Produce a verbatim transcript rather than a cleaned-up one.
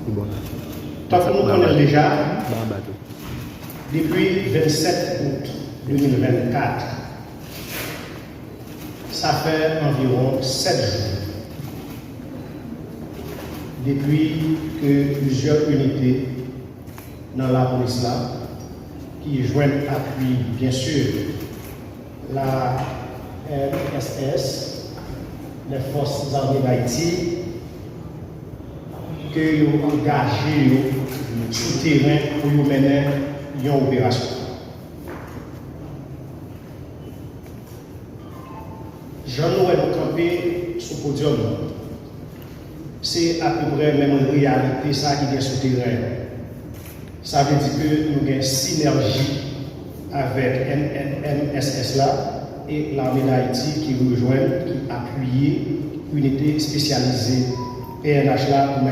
Tankou nou konnen l deja, depi vennsèt out de mil vennkat, sa fè anviwon sèt jou depi ke plizyè inite nan lapolis la, ki jwenn apui, byen si, la M S S, les Forces Armées d'Haïti, ke yo angaje yo sou teren pou yo mennen yon operasyon. Jan nou wè nou kanpe sou podyòm nan, se apeprè menm reyalite sa ki gen sou teren an. Sa vle di ke nou gen sinèji avèk M S S la e Lame Dayiti ki rejwenn, ki apiye inite espesyalize P N H la pou